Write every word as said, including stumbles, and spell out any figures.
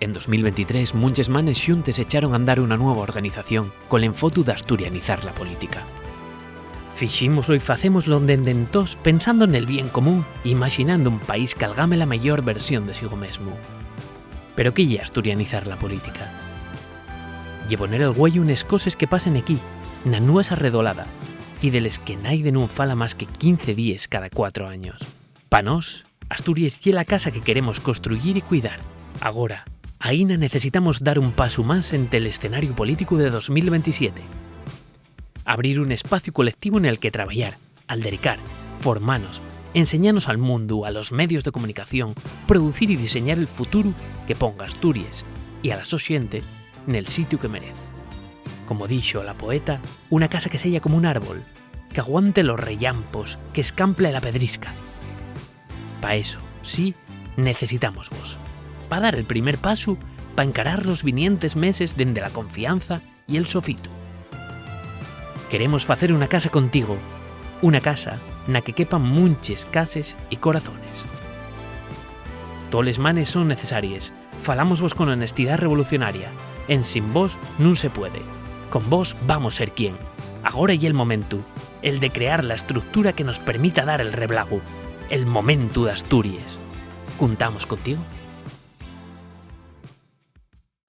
En dos mil ventitrés, munches manes xuntes echaron a andar una nueva organización col enfotu d'asturianizar la política. Fixímoslo y facémoslo dende entós pensando nel bien común, imaxinando un país qu'algame la meyor versión de sigo mesmu. Pero ¿qué ye asturianizar la política? Ye poner el güeyu nes coses que pasen equí, na nuesa redolada, y de les que naide nun fala más que quince díes cada cuatro años. Pa nós, Asturies ye la casa que queremos construyir y cuidar. Agora, aínda necesitamos dar un pasu más ente l'escenariu políticu de dos mil ventisiete. Abrir un espaciu colectivu nel que trabayar, aldercar, formanos, enseñanos al mundu, a los medios de comunicación, producir y diseñar el futuru que ponga Asturies y a la so xente nel sitiu que merez. Como dixo la poeta, una casa que seya como un árbol, qu'aguante los rellampos, qu'escample la pedrisca. Pa eso, sí, necesitámosvos. Pa dar el primer pasu, pa encarar los vinientes meses dende la confianza y el sofitu. Queremos facer una casa contigo, una casa na que quepan munches cases y corazones. Toles manes son necesaries. Falámosvos con honestidá revolucionaria. Ensin vos nun se puede. Con vos vamos ser quién. Agora ye'l momentu, el de crear la estructura que nos permita dar el reblagu, el momentu d'Asturies. ¿Cuntamos contigo?